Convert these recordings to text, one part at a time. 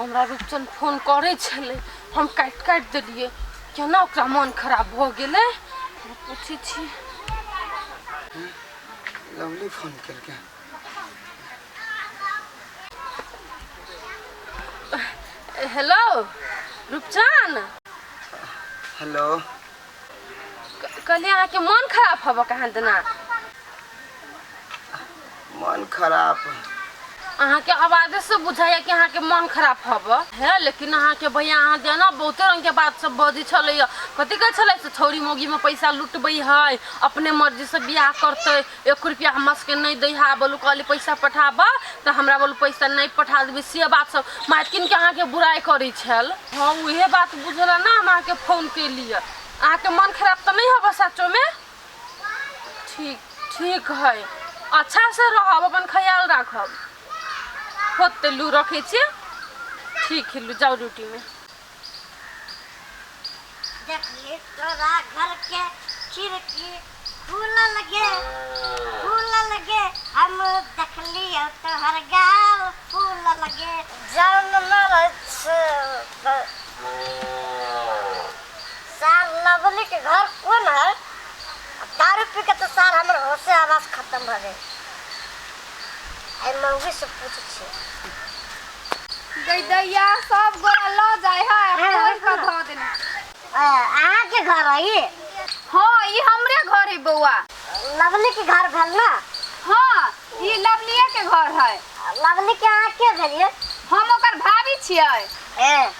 हमरा रूपचंद फोन करै छलै, हम काटि काटि देलियै। केना ओकरा मन खराब भऽ गेलै, हम पूछै छी। लवली फोन केलकै। हेलो रूपचंद। हेलो। कहलियै अहाँके मन खराब हबऽ कहाँ देना? मन खराब? अहाँके आवाजे से बुझाइया कि अहाँके मन खराब हबऽ है, लेकिन अहाँके भैया अहाँ जेना बहुते रंग के बात सब बजै छलैया। कथी कहै छलै से छौरी मौगी में पैसा लुटबै है, अपने मर्जी से बियाह करतै, एक रुपया हमरा सबके नहि दै है। बोलू कहली पैसा पठाबऽ तऽ हमरा बोलू पैसा नहि पठा देबै, से बात सब मालकिन के अहाँके बुराइ करै छल। हाँ, उहे बात बुझल ना हम अहाँके फोन केलियै। अहाँके मन खराब तऽ नहि हबऽ सचो में? ठीक ठीक है, अच्छा से रहब, अपन ख्याल राखब। होते लू, रखै छियै। ठीक है, लू जाउ ड्यूटी में। देखली तोरा घर के खिड़की खुलल गे, खुलल गे, हम देखलियौ तोहर गाल फूलल गे। जान मरै छै सार। लवली के घर कोन है? दारू पी के तो सार हमर होशे आवाज खत्म भऽ गेल। आइ मौगी से पूछै छियै। दैया सब गोरा लऽ जाइ है, खोल कऽ धऽ देने। अहाँके घर है ई? हाँ, ई हमरे घर है बौआ। लवली के घर भेल ना? हाँ, ई लवलिए के घर है। लवली के अहाँ के भेलियै? हम ओकर भाभी छियै। ए,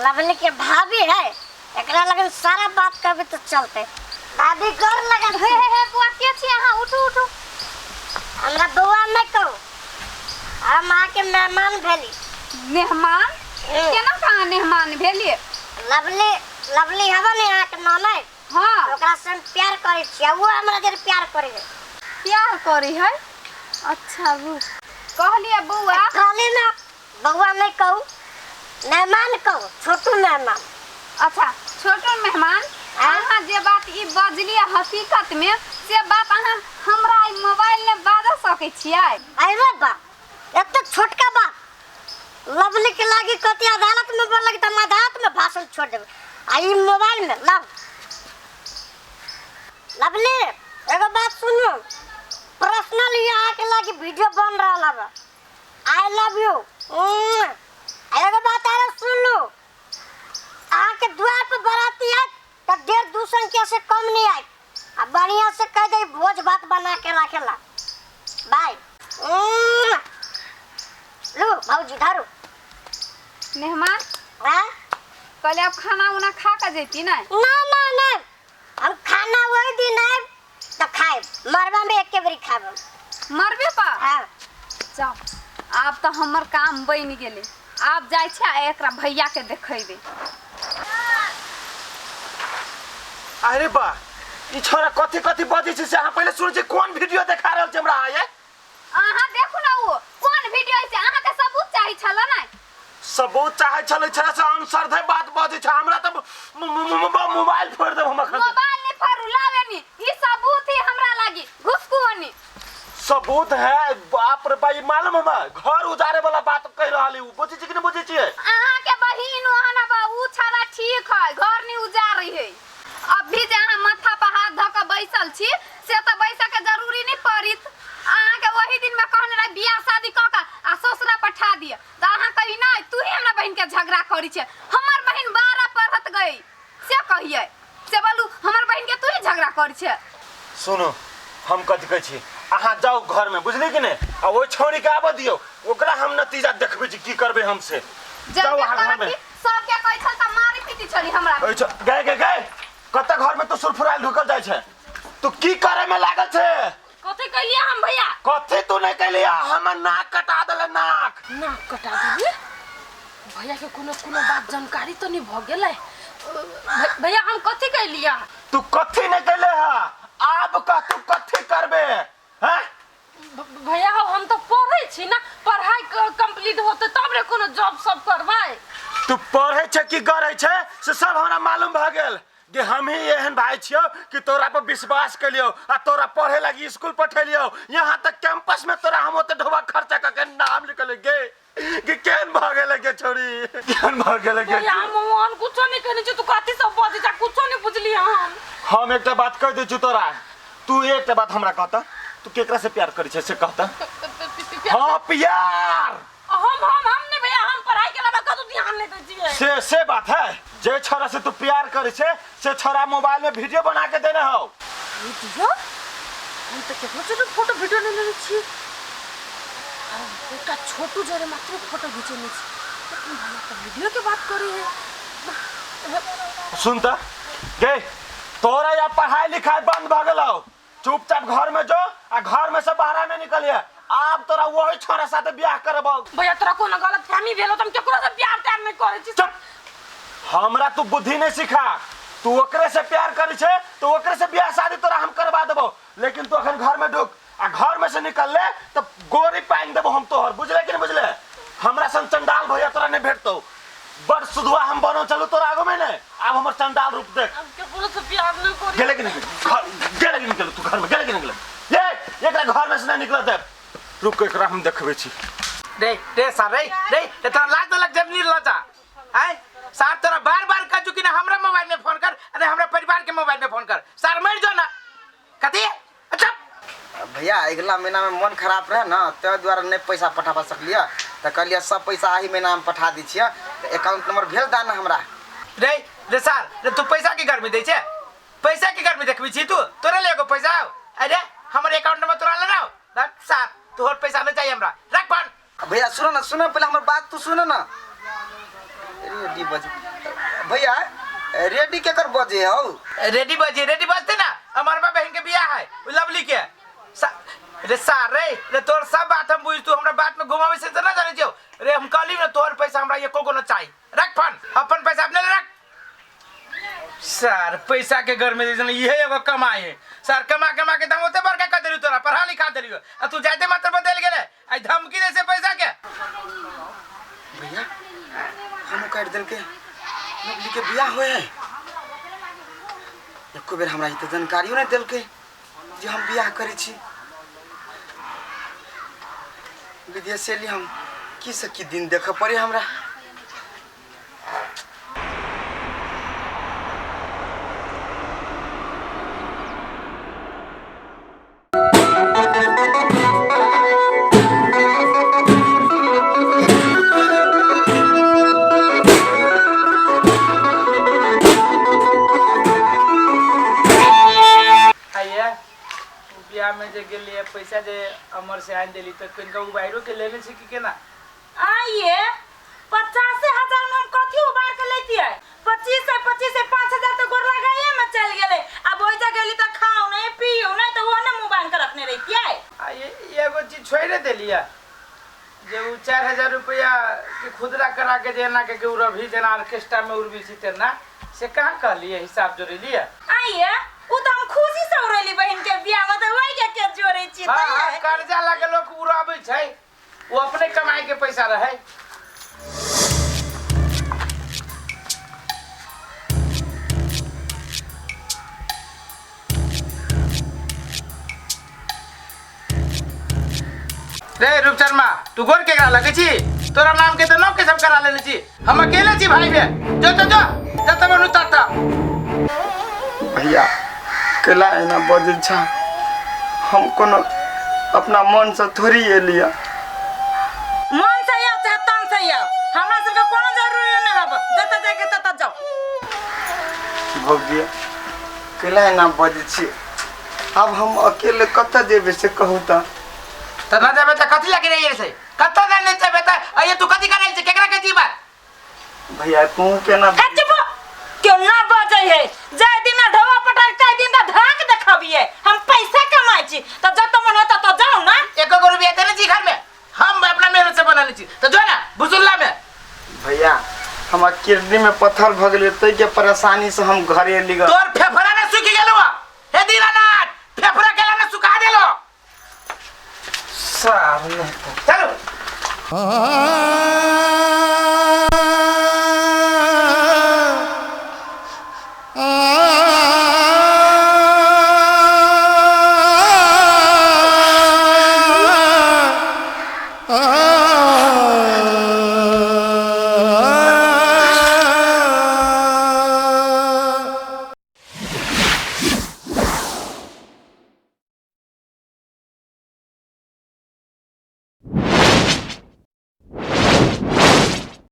लवली के भाभी है, एकरा लगन सारा बात कहबै तऽ चलतै। भाभी, गोर लगन। हे हे हे बौआ, के छी अहाँ? उठू उठू। हमरा बौआ नहि कहू, हम अहाँके मेहमान भेली। मेहमान? केना कहाँ मेहमान भेलियै? लवली, लवली हबे ने अहाँके ननैद? हाँ। ओकरा से हम प्यार करै छियै, वो हमरा जरे प्यार करै है। प्यार करै है? अच्छा रुक, कहलियै बौआ। कहली ना बौआ नहि कहू, मेहमान कहू, छोटू मेहमान। अच्छा छोटू मेहमान, अहाँ जे बात ई बजलियै हकीकत में से बात अहाँ हमरा ई मोबाइल में बाजऽ सकै छियै? अरे बा, एते छोटका बात लवली के लागी कथी अदालत में बोललक तऽ हम अदालत में भाषण छोड़ देबै, आ ई मोबाइल में लव लवली। एगो बात सुनू, पर्सनली अहाँके लागी वीडियो बन रहल हबे। I love you. एगो बात आरो सुन लू, अहाँके द्वार पर बराती आयत तऽ डेढ़ दू संख्या से कम नहीं आयत, आ बढ़िया से कह दे भोज भात बना के रखेला। बाय। लू भौजी धरू। मेहमान। हाँ? कहले अब खाना उना खा के जैती ना? ना ना ना, हम खाना वही दिन आयब तऽ खायब, मरबा में एके बेरी खायब हम। मरबे पर? हाँ। जाओ, आब तऽ हमर काम बनि गेलै। आब जाइ छै आ एकरा भैया के देखेबै। अरे बा, ई छोरा कथी कथी बजै छै से अहाँ पहिले सुनै छी। कोन वीडियो देखा रहल छै हमरा अहाँ ये? अहाँ देखू ना ओ कोन वीडियो छै। अहाँके सबूत चाही छल ने? सबूत चाहे छलै, छलै से अनसरधे बात बजै छै। हमरा तऽ मोबाइल फोड़ि देब हम एखन। मोबाइल नहीं फाड़ू, लावे नी ई सबूत ही हमरा लागी, घुसकू नी। सबूत है? बाप रे बा, ई मालूम हमरा घर उजारे वाला बात कहि रहल है। बुझै छी कि नहि बुझै छियै? अहाँ के बहिन ओहन बा, ऊ छड़ा ठीक है, घर नहीं उजारी है। अभी जे अहाँ माथा पर हाथ धऽ के बैसल छी से तऽ बैसऽ के जरूरी नहीं पड़ित। अहाँ के वही दिन में कहने रही बियाह शादी कऽ के आ ससुरा पठा दिअ, तऽ अहाँ कही नहीं तू ही हमरा बहिन के झगड़ा करी छे। हमर बहिन 12 पढ़त गई से कहिए, से बोलू हमर बहिन के तू ही झगड़ा करी छे। सुनू, हम कथी कहै छी, अहाँ जाउ घर में, बुझली कि नहि, आ ओहि छौड़ी के आबऽ दियौ, ओकरा हम नतीजा देखबै छी की करबै हम से। जाउ जब अहाँ घर में। सबके कहै छल तऽ मारी पीटी छली हमरा। ओहि गए गए गए, कतऽ घर में तू सुरफुरायल ढुकल जाइ छै? तू की करे में लागल छै? कथी कहलियै हम भैया? कथी तू नहि कहलियै, हमर नाक कटा देले, नाक। नाक कटा देली? भैया के कोनो कोनो बात जानकारी तो नहीं भऽ गेलै? भैया हम कथी कहलियै? तू कथी नहि कहले हा, आब कह तू कथी करबे हैं? भैया हौ, हम तऽ पढ़ै छी ना, पढ़ाई कंप्लीट होते तब ने कोनो जॉब सब करबै। तू पढ़ै छै कि करै छै से सब हमरा मालूम भऽ गेल। कि हम ही एहन भाई छियो कि तोरा पर विश्वास कलियो आ तोरा पढ़े लगी स्कूल पठेलियो, यहाँ तक कैंपस में तोरा हम ओते ढोबा खर्चा करके नाम लिखल गे कि केहन भागे लगे छोरी, केहन भागे लगे। भैया हम ओहन कुछो नहीं कहने छी, तू कथी सब बजै छ कुछो नहीं बुझली हम। हम एकटा बात कह दै छी तोरा, तू एकटा बात हमरा कहता, तू केकरा से प्यार करै छै से कहता। हाँ प्यार हम हम हम नहीं भैया, हम पढ़ाई के अलावा कतौ ध्यान नहीं दै छियै। से बात है, जे छोरा से तू प्यार करै छै से छोरा मोबाइल में वीडियो बना के देने हो। वीडियो? हम तो केकरो से फोटो वीडियो नहीं लेने छी, एकटा छोटू जरे मात्र फोटो घिचेने छी, लेकिन भैया तो वीडियो के बात करी है। सुन त गे, तोरा या पढ़ाई लिखाई बंद भ गेलौ, चुपचाप घर में जो आ घर में से बाहर में निकलिए, आब तोरा वही छोरा साथे बियाह करबौ। भैया तोरा कोनो गलतफहमी भेलो त हम केकरो से प्यार त्यार नहीं करै छी। चुप, हमरा तू बुद्धि नहीं सिखा, तू ओकरे से प्यार करै छे तो ओकरे से बियाह शादी तोरा हम करवा देबौ, लेकिन तू अखन घर में ढुक आ घर में से निकल ले तो गोरी पाइन देबो हम तोहर, बुझले कि नहीं बुझले? हमरा सन चंडाल भैया तोरा नहीं भेटतौ, बड़ सुधुआ हम बनो चलू तोरा आगो में ने, आब हमर चंडाल रूप देख। हम केकरो से प्यार नहीं करी। गेले कि नहीं घर, गेले कि नहीं गेले तू घर में, गेले कि नहीं गेले? ये एकरा घर में से नहीं निकल दे, रुक एकरा हम देखबै छी। रे रे सर रे रे तोरा लाज देलक जब नहीं लजा आय सर, तोरा बार बार कह चुकी ना हमरा मोबाइल में फोन कर, अरे हमरा परिवार के मोबाइल में फोन कर, सर मर जो ना कथी। अच्छा भैया अगला महीना में मन खराब रहे ना ताहि दुआरे नहीं पैसा पठा सकलियै, तो कहलियै सब पैसा एही महीना में पठा दै छियै, तऽ अकाउंट नंबर भेज दा ना हमरा। रे रे सर रे तू पैसा के गर्मी दै छै, पैसा के गर्मी देखबी छी तू, तोरा ले एगो पैसा आउ, अरे हमर अकाउंट नंबर तोरा ले ना सर, तोहर पैसा नहीं चाहिए हमरा, रख फोन। भैया सुनो ना, सुनो पहले हमर बात तू सुनो ना। रेडी बजे भैया, रेडी केकर बजे हौ? रेडी बजे, रेडी बजते ना हमार बा बहन के बियाह है उ लवली के। रे सर रे रे तोर सब बात हम बुझ, तू हमरा बात में घुमावे से ना जाने छियौ रे, हम कहली ना तोहर पैसा हमरा एको गो ना चाहिए, रख फोन, अपन पैसा अपने ले रख। सर पैसा के घर में जैसे इहे एगो कमाई है सर, कमा कमा के हम ओते बड़का कर देलियो, तोरा पढ़ा लिखा देलियो आ तू जाते मात्र बदल गेले, आई धमकी दे से पैसा के। भैया हम काट देलके, लवली के बियाह होए है, एको बेर हमरा ई तऽ जानकारियो नहीं देलके जे हम बियाह करै छी। विदेश से हम की से की दिन देखे पड़े हमरा। आइए बियाह में जे गेलिए पैसा जे अमर से आनि देली तऽ कनिका उबाइरो के लेने छै कि केना? आइए 85,000 में हम कथी उबार के लेतियै? 25 से 25 से 5,000 तो गोर लगाइए में चल गेलै। अब ओइ जगह गेली तऽ खाओ नहीं पियो नहीं तऽ ओने मुँह बान्हि के रखने रहितियै। आ एगो चीज छोड़ि देलियै जे उ 4,000 रुपया के खुदरा करा के जे एना के उड़बही जेना ऑर्केस्ट्रा में उड़बी छी तेना, से कहाँ कहलियै हिसाब जोड़ेलियै? आइए उ तऽ हम खुशी से उड़ेली बहिन के बियाह में तऽ ओइ के के जोड़ै छी। हाँ, कर्जा लगे लोग उड़ाबै छै, वो अपने कमाई के पैसा रहे। रे रूप शर्मा तू गोर केकरा लगे छी? तोरा नाम के तो नाम के सब करा लेने छी, हम अकेले छी भाई में, जो जो जो जत बनू तत। भैया केला एना बजै छ, हम कोनो अपना मन से थोड़ी एलियै। मन से आउ चाहे तन से आउ, हमरा सबके कोनो जरूरी नहीं हब, जत जाके तत जाओ। भौजी केला एना बजै छी, अब हम अकेले कतऽ जेबै से कहू तऽ? त ना जेबै तऽ कथी लगे रहियै से? कतऽ नहि जेबै तऽ अइये तू कथी करै छै, केकरा के जीवा? भैया तू केना चुप, क्यों ना बजै है, जाय दिन ढोआ पटाक ताहि दिन धाक देखबियै, हम पैसा कमाइ छी तऽ जत मन होता तऽ जाउ ना। एको गो रुपया देने छी घर में, हम अपना मेहनत से बनल छी तऽ जो ना भुसुल्ला में। भैया हमरा किडनी में पत्थर भ गेलै ताहि के परेशानी से हम घरे एली। तोर फेफड़ा ने सूखि गेलौ हे दीनानाथ, फेफड़ा केला ने सुखा देलो सार। चलो।